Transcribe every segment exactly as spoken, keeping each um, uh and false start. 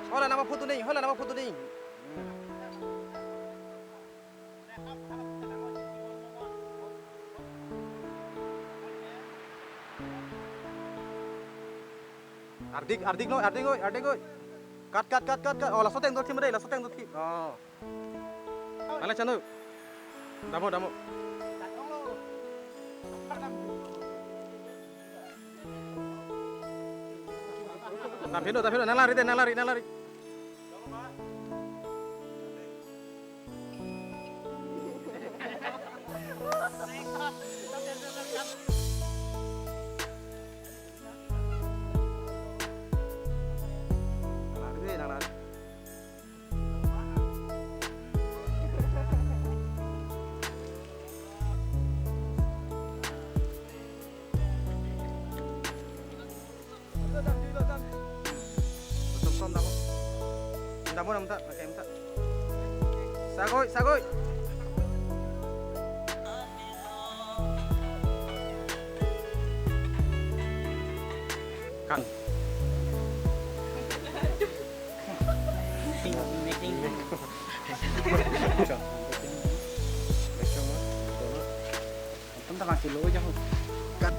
Hala nama photo ni, hala nama photo ni. Ardik, ardik noi, ardik noi, ardik noi. Cut, cut, cut, cut, cut. Oh, laso ateng dothip dei, laso ateng dothip. Oh. Ala chanu. Damo, damo. Tampilo, tampilo, nang lari dei, nang lari, nang lari. Nang lari dei, nang lari. Damo, damo ta, pakai ta. Sagoi, sagoi. Kan. Antum ta masih lo jauh. Kan.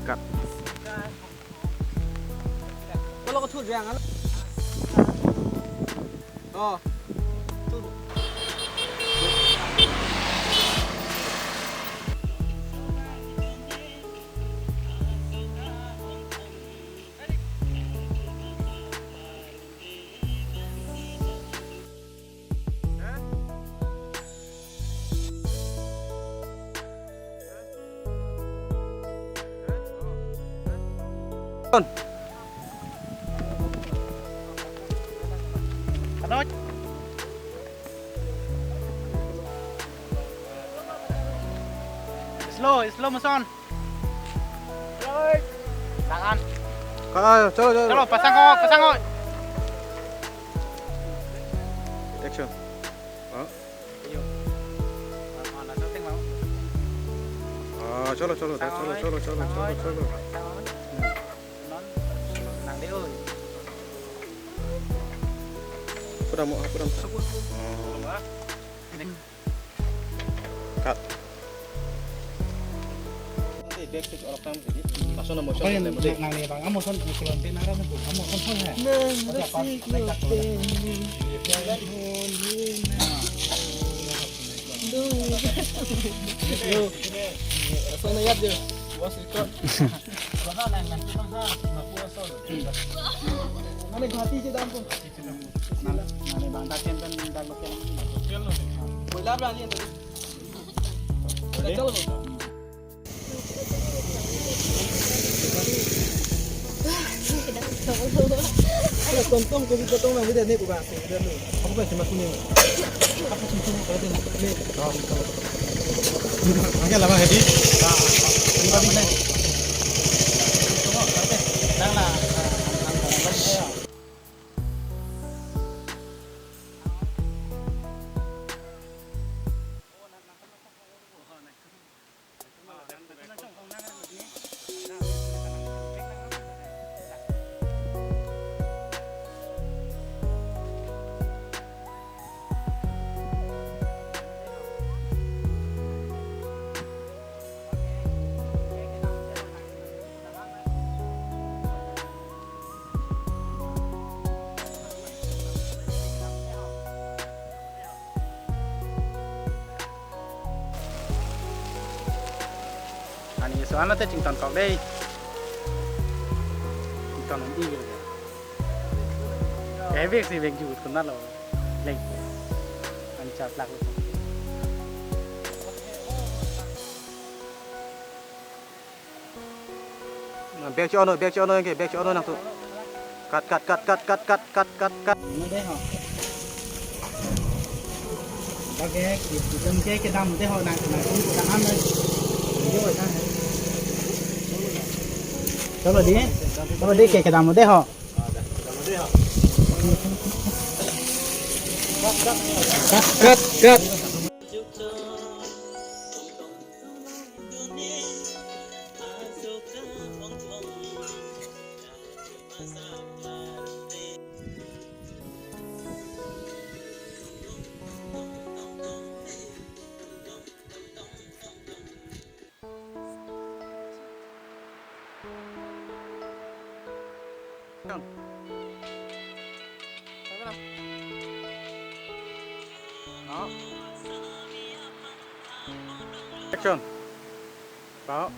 Cut. Kalau kau thur biang, alo. Oh. Thur. Slow, slow motion. Tangan. Ah, chalo, chalo. Chalo, pasang ko, pasang ko. Action. Ah. Iyo. Ah, chalo, chalo, chalo, chalo, chalo, chalo, chalo. Nang dei, oi. Pura mo, pura mo. Oh. Cut. Laso na motion. Nang ne bang, ah, motion, motion, motion, motion, motion, motion, motion. Laso na yat dei. Was record. Mane Guwahati je dam ko. Mane bang ta chen pen dak local. Boila berani ente. Chalo. Tong tong ko, ko tong na video ni ko ba. Video ni. Kamu kan cuma kuning. Apa cuma kuning kalau dia ni. Oh, kalau. Angke lama hedi. Nah, ini tadi. Nang na. Ani so ano te chington kok dei. Chington undi gitu. Kahe bek si bek jut kunat lo. Leng. Ani char plak lo. Bag cho-on noi, bag cho-on noi ke, bag cho-on noi nangtum. Cut, cut, cut. Oke, kedam dei ho, nang, nang, nang, nang, nang. Chalo dei, chalo dei, ke, kedam dei ho. Cut, cut. Action. Pak.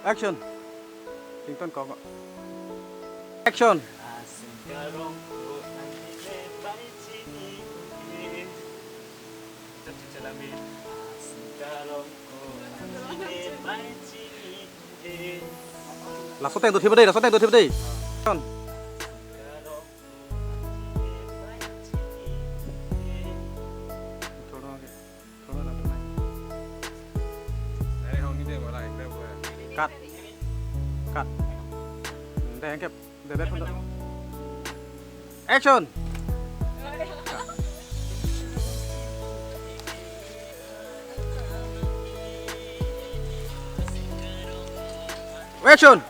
Action. Tington kok. Action. Laso ateng do thiba dei, laso ateng do thiba dei. Action. Cut. Cut. Dei, angke, dei, dei, action. Action.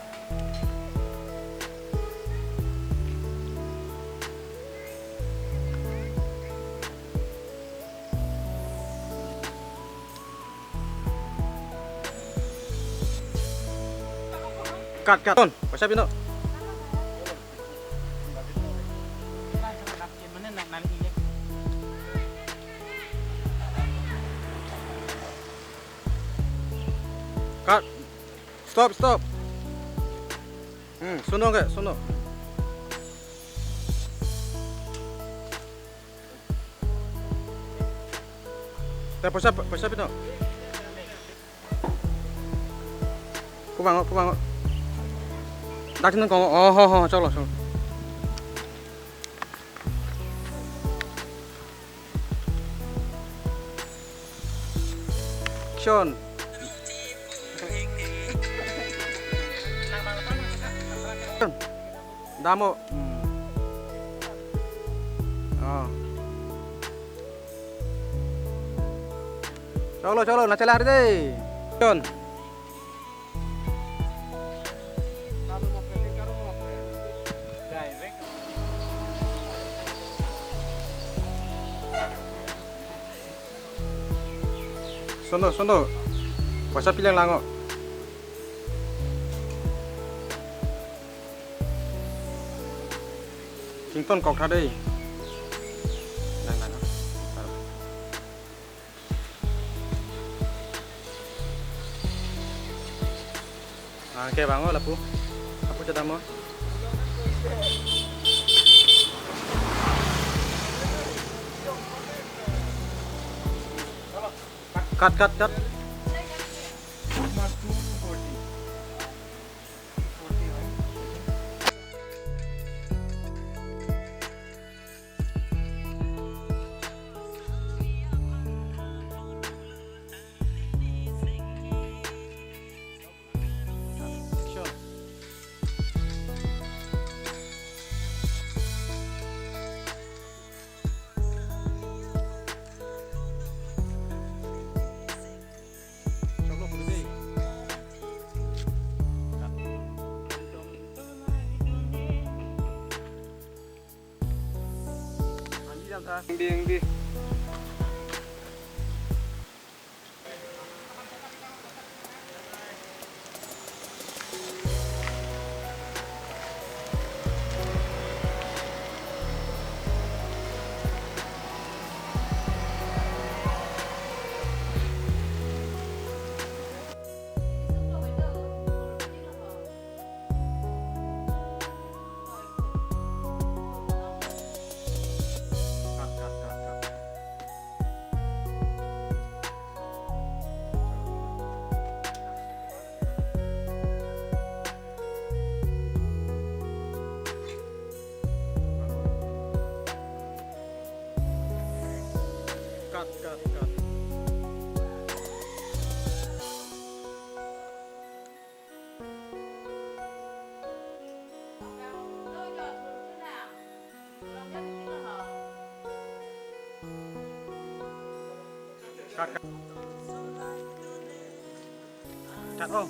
Cut, cut. On. Paisa pino. Cut. Stop, stop. Hmm, suno ke, suno. Te paisa, paisa pino. Pu vang, pu vang. Dak nang kong. Oh, ho, ho, cholo, cholo. Action. Damo. Hmm. Oh. Cholo, cholo, na chala dei. Action. Suno, suno. Paisa pilang lang o. Tington kok tha dei. Lang, lang, lang. Ah, ke bang o lapu. Lapu chedam o. Cut, cut, cut. Ang di, ang di. Cut, cut. Cut, oh.